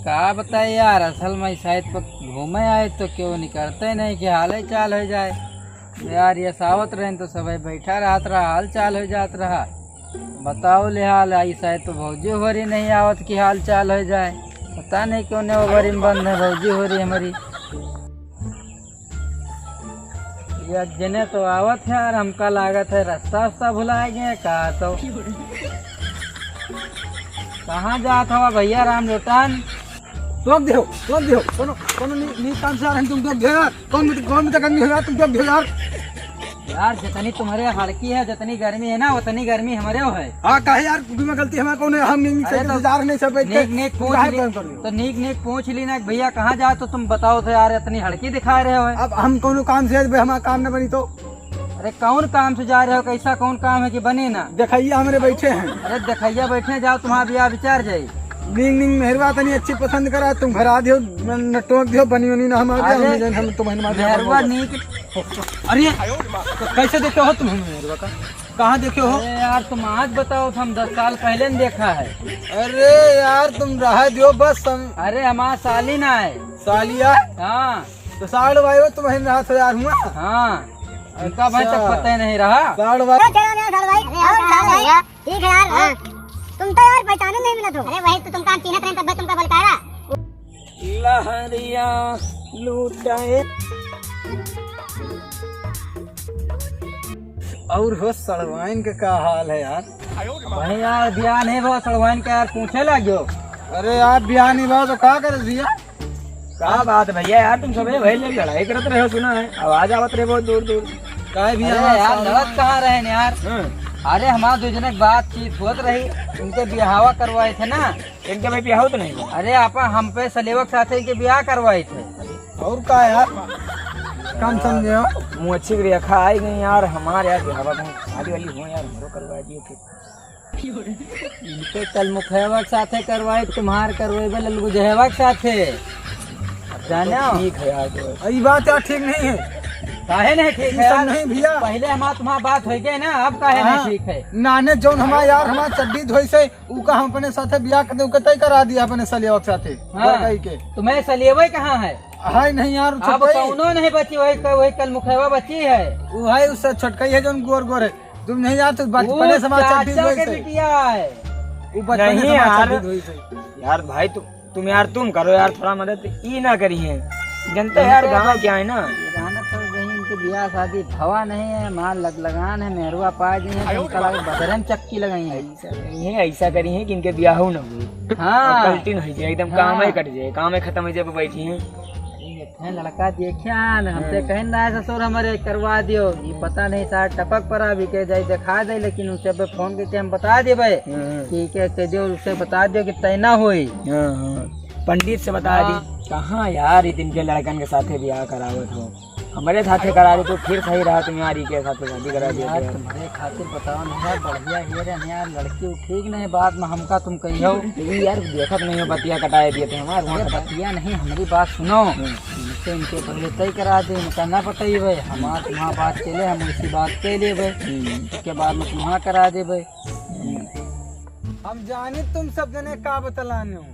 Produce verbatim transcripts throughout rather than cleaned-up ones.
का बताए यार, असल में शायद प-, घूमे आए तो केहू निकरते नहीं कि हाल चाल होइ जाए। यार, ये सावत रहेन तो सबै बैठा रहत रहा, हाल चाल होइ जात रहा। बताओ ले हाल, आई शायद तो भौजी होरी नहीं आवत कि हाल चाल होइ जाए। पता नहीं कौने ओवरी में बंद है भौजी होरी हमरी। ये जने तो आवत है यार, हमका लागत है रास्ता वास्ता भुलाए गए का तो। कहाँ जात हवा भैया राम लोटन? टोक देहो, टोक देहो, कोनो, कोनो नी-, नी काम से आ रहे हैं तुम, टोक देहो यार, कौन में, कौन में तक गर्मी हो यार, तुम टोक देहो यार। यार, जितनी तुम्हारे हड़की है, जितनी गर्मी है ना, उतनी गर्मी हमारे हो है। हाँ, काहे यार, क्यों गलती हमारे कौन है? हम नहीं अरे सकते, तो जा रहे नहीं सब बैठ के, नीक, नीक पूछ काहे ली, काम कर रहे हो? तो नीक, नीक पूछ ली ना कि भैया कहाँ जाए, तो तुम बताओ तो यार, इतनी हड़की दिखा रहे हो है। अब हम कौनो काम से, भाई, हमारा काम न बनी तो। अरे कौन काम से जा रहे हो, कैसा कौन काम है कि बने ना? देखैया हमरे बैठे हैं। अरे देखैया बैठे, जाओ तुम्हारा बियाह विचार जाई। नीक नीक मेहरवा तनी अच्छी पसंद करा, तुम घर आ दियो, न, न टोक दियो, बनी उनी ना हमारे, अरे हम जन हम तुम्हें मार मेहरवा नीक। अरे कैसे देखे हो तुम मेहरवा का? कहाँ देखे हो? अरे यार तुम आज बताओ, हम दस साल पहले न देखा है। अरे यार तुम रहा दियो बस हम। अरे हमारा साली ना है। सालिया? हाँ। तो साढ़ भाई वो तुम्हें रात हजार हुआ। हाँ। उनका भाई तक अच्छा। पता ही नहीं रहा। साढ़ भाई। अरे चलो यार, साढ़ भाई। अरे और साढ़ भाई। ठीक है यार। हाँ। तुम तो यार पहचाने नहीं मिला तो। अरे वही तो तुमका हम चिन्हत रहे तब तुमका बलकारा। लहरिया लूटाए। और हो सड़वाइन के का हाल है यार? भाई यार बियाह नहीं भवा सड़वाइन का यार पूछे लाग्यो। अरे यार बियाह नहीं भवा तो का करे भैया? का बात भैया यार, तुम सबे भाई लोग लड़ाई करत रहे हो, सुना है आवाज आवत रहे बहुत दूर दूर। काहे भैया अरे हमारा यार साथ लड़त कहाँ रहे न यार? हाँ। अरे हमार दो जने के बातचीत होत रही, उनके बियाहवा करवाए थे ना। इनके भाई बियाह तो नहीं हुआ। अरे आपा हम पे सलेवा के साथे इनके बियाह करवाए थे। और का यार? काम समझे हो? मुँह अच्छी करी रखा आई गई यार, हमार यार बियाहवा कहीं शादी वाली हो यार, हमरो करवा दिए फिर। इनके कल मुखैवा के साथे करवाई, तुम्हार करवेबे ललगुजहवा के साथे। अब जाने हो? ठीक है यार, जो है। ई बात यार ठीक नहीं है। काहे नहीं ठीक ई है सब यार? नहीं भैया। पहले हमार तुम्हार बात होइ गई ना, अब काहे हाँ। नहीं ठीक है? नाने जौन हमार यार हमार चड्डी धोई से, ऊ का हम अपने साथे बियाह कर दे, ऊ के तय करा दिया अपने सलिया के साथे। हाँ। बड़काई के। तुम्हें सलियवे कहाँ है? हाय नहीं यार, अब छोटकाई। कौनो नहीं बची, वही क-, वही कल मुखैवा बची है। वो है उससे छोटकाई है जौन गोर गोर है। तुम नहीं यार, तू बचपने वो से हमारे साथ भी चाचा हुई के से। बिटिया है। वो बचपने नहीं से हमारे साथ यार। भी हुई से। यार भाई, तु-, तुम यार, तुम करो यार थोड़ा मदद, ई ना करी है। जनते अरे यार, तो गाँव क्या है ना? गाना तो वही इनके बियाह शादी भवा नहीं है, मार लग लगान है, मेहरुआ पा गई है, तो उनका लगे बदरे में चक्की लगाई है। ऐसा करी है, ऐसा करी है कि इनके बियाह हो ना हुए। हाँ। और कल्टी नहीं जाए, एकदम काम ही हाँ। कट जाए, काम ही खत्म हो जाए, बैठी हैं। अरे, एक ठे लड़का देखिया न, हमसे हाँ। कहन रहा है, "ससुर, हमरे करवा दियो।" ये पता नहीं, सार टपक परा, अभी के जाई देखा दे, लेकिन उसे पे फोन करके हम बता देबे हाँ। कि के, के जो उसे बता दियो कि तय ना होई। हाँ, हाँ। पंडित से बता हाँ। दी। कहाँ यार, ई दिन के लड़कन के साथे बियाह करावत हो? हमरे साथे करा दे तो फिर सही रहा, तुम यार ई के साथे शादी करा दिया यार, यार। तुम्हारे खातिर बताओ नहीं यार, बढ़िया ही रहे यार, लड़की वो ठीक नहीं, बाद में हमका तुम कहियो। ई यार देखत नहीं हो, बतिया कटाए दिए थे हमार, वहाँ अरे कटा बतिया नहीं, हमारी बात सुनो। हम्म। इनसे इनके पहले तय करा दे, इनका ना पटाई भाई, हमार तुम्हार बात चले, हम उसी बात के लिए भाई, हम्म। उसके बाद में तुम्हार करा दे भाई। हम्म। हम जानी तुम सब जने का बतलाने हो।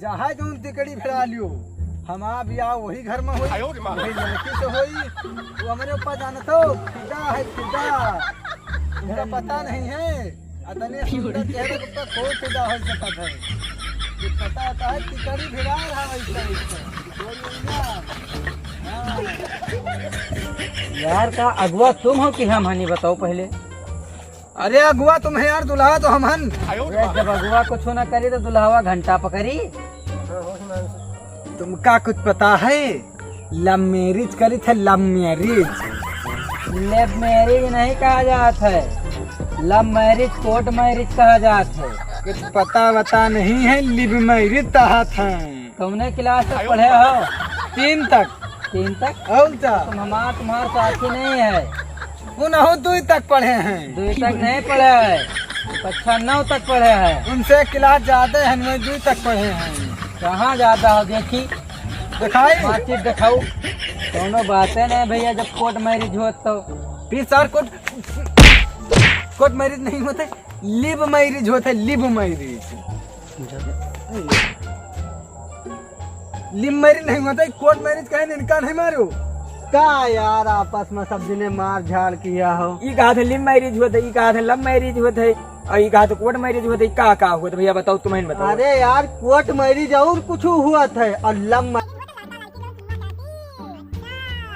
जहाँ जौन तिकड़ी भिड़ा लियो, हमार बियाह वही घर में होई, आयो रे माँ। वही लड़की से होई। वो हमरे ऊपर जानत हो, फिदा है, फिदा। तुमका पता नहीं है, अतने सुंदर चेहरे के ऊपर कोई फिदा हो सकत है। ये पता होता है, तिकड़ी भिड़ा रहा वैसे, वैसे। कोई नहीं ना। हाँ। यार, का अगुआ तुम हो कि हम हनी, बताओ पहले। अरे अगुआ तुम है यार, दुल्हा तो हम हन। अरे जब अगुआ कुछ ना करी तो दुल्हावा घंटा पकड़ी। तुमका कुछ पता है? लव मैरिज करी थे, लव मैरिज। लव मैरिज नहीं कहा जात है, लव मैरिज कोर्ट मैरिज कहा जात है। कुछ पता वता नहीं है, लिव मैरिज कहा था। कौने क्लास तक पढ़े हो? तीन तक। तीन तक? और क्या? तुम हमार, तुम्हार साथी नहीं है। वो ना हो, दुई तक पढ़े हैं। दुई तक नहीं पढ़े है। कक्षा नौ तक पढ़े है। उनसे क्लास ज्यादा है, हमें दुई तक पढ़े हैं। कहाँ ज्यादा हो, देखी। दिखाई? मार्कशीट दिखाओ। कौनो बातें नहीं भैया, जब कोर्ट मैरिज होत तो। फिर सर कोर्ट, कोर्ट मैरिज नहीं होते, लिव मैरिज होते, लिव मैरिज। जब, Love marriage नहीं होत है, court marriage कहे इनका नहीं मारो। का यार, आपस में सब जने मार झाड़ किया हो। ई कहा थे love marriage होत है, ई कहा थे love marriage होत है, और ई कहा थे court marriage होत है, का का होत है भैया बताओ, तुम्हें बताओ। अरे यार, court marriage और कुछ हुआ था और love ma-,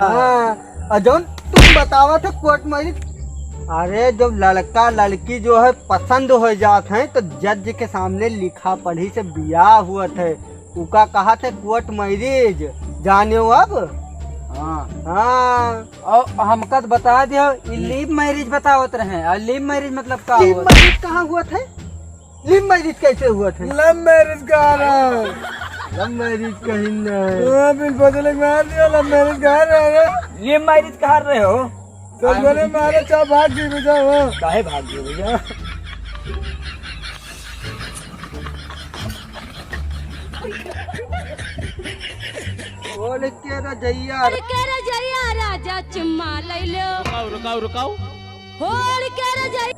हाँ, और जौन तुम बतावा थे court marriage, अरे जब लड़का लड़की जो है पसंद हो जात है तो जज के सामने लिखा पढ़ी से बियाह हुआ थे, उका कहा थे court marriage, जाने हो अब? हाँ। हाँ। और हमका तो बता दियो, ई love marriage बतावत रहे, और love marriage मतलब का love होत? Marriage कहाँ हुआ थे? Love marriage कैसे हुआ थे? Love marriage कहा रहा है? Love marriage कहीं नहीं। हाँ, बिल बदले मार दिया, love marriage कहा रहा है? Love marriage कहा रहे हो? सब जने मारे, चाहे भाग जी भैया हो। काहे भाग जी भैया? बोल के रजैया। बोल के रजैया राजा चुम्मा ले लो। रुकाओ, रुकाओ, रुकाओ। बोल के रजैया।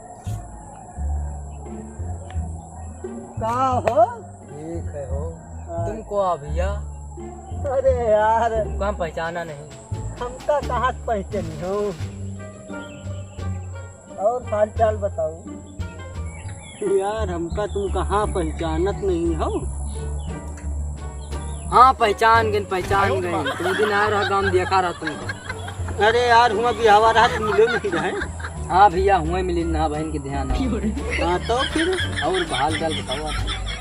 का हो? ठीक है हो। हाँ। तुमको आ भैया? अरे यार। तुमको हम पहचाना नहीं। हमका कहाँ से पहचानी हो? और हाल चाल बताओ। यार, हमका तुम कहाँ पहचानत नहीं हो? हाँ, पहचान गए, पहचान गए। तुम दिन आए रहा, गाँव देखा रहा तुमको। अरे यार, हुआ बिहावा रहा, तुम मिलो नहीं रहे। हाँ भैया, हुआ मिली ना, बहन के ध्यान है। हाँ, तो फिर? और हाल चाल बताओ आप।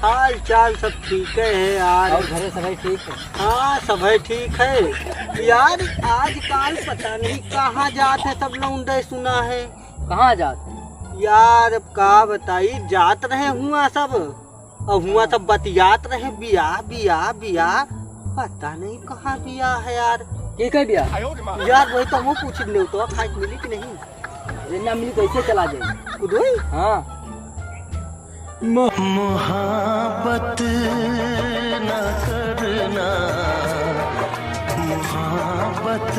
हाल चाल सब ठीक है यार। और घरे सभी ठीक है? हाँ, सभी ठीक है। यार, आजकल पता नहीं कहाँ जात है सब लौंडे, सुना है। कहाँ जात है? यार, अब का बताई, जात रहे हुआ सब, और हुआ हाँ। सब बतियात रहे, बियाह, बियाह, बियाह, पता नहीं कहाँ बियाह है यार। के के बियाह? यार, वही तो हम पूछ ले तो, खाए मिली कि नहीं? अरे ना मिली, कैसे चला जाए? खुद वही? हाँ। मोहब्बत ना करना, मोहब्बत।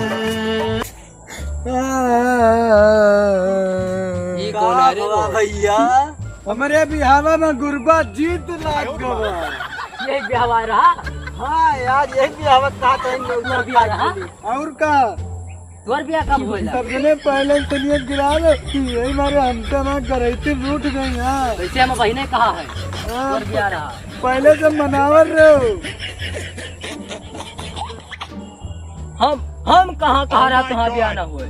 ई कौन है रे का वो? भैया? हमरे बिहावा में गुरबा जीत लाग गवा। यही बिहावा रहा? हाँ यार, यही बिहावा का तो हम लोग तोर बियाह रहा? और का? तोर बियाह कब होला? सबने पहले से लिए गिरा ले, यही मारे हमसे ना करैती रूठ गई है। वैसे हम बहिने कहा है? हाँ, तोर बियाह रहा? पहले से मनावर रहे हो। हम, हम कहाँ, कहाँ रहा, कहाँ बियाह ना हुए?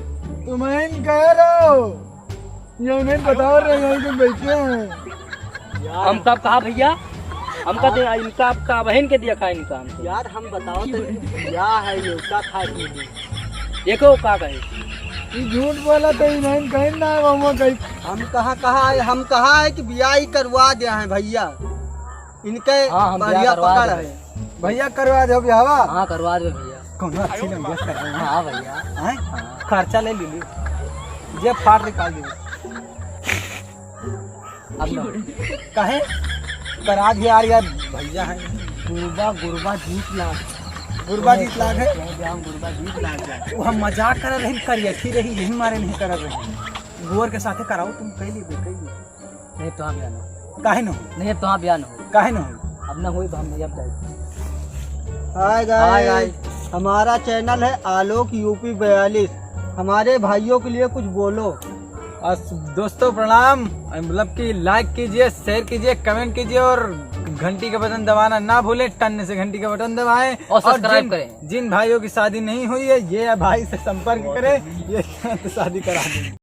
तुम्हें कह रहे हो, ये उन्हें बताओ रहे, यहीं पे बैठे हैं। यार। हम कब कहा भैया? हमका हाँ। दे, इनका आपका बहन के दिया खा इनका हमको। यार, हम बताओ तो, क्या है ये, क्या खा पी ली? देखो का कहे। ये झूठ बोला तो इन्हें कहीं ना, वो कहीं। हम कहाँ, कहाँ है, हम कहाँ है कि बियाह ही करवा दिया है भैया। इनके हाँ, हम बढ़िया बियाह करवा पकड़ देबे। है। भैया करवा दो बियाहवा। हाँ, करवा देबे भैया। कौनो अच्छी लंबी कर रहे हैं। हाँ भैया। हैं? हाँ। खर्चा ले ली ली। जेब फाड़ निकाल दी। अब ना। काहे? करा दे यार, यार भैया है। गुरबा, गुरबा जीत लाग। गुरबा जीत लाग है? कह दे हम गुरबा जीत लाग जाए। वो हम मजाक कर रहे, करियठी रही, यही मारे नहीं कर रहे। गोर के साथे कराओ तुम, कह ली, कह ली। नहीं तो हाँ बियाह ना हो। काहे न हो? नहीं, अब तो हाँ बियाह ना हो। काहे न हो? अब ना होई, अब हम नहीं, अब जाए। हाय हाय गाइस, गाइस। हमारा चैनल है आलोक यूपी बयालीस। हमारे भाइयों के लिए कुछ बोलो। अस-, दोस्तों प्रणाम, मतलब कि like कीजिए, share कीजिए, comment कीजिए और घंटी का बटन दबाना ना भूलें। टन से घंटी का बटन दबाएं। और और subscribe जिन, करें। जिन भाइयों की शादी नहीं हुई है, ये भाई से संपर्क करें, ये शादी करा देंगे।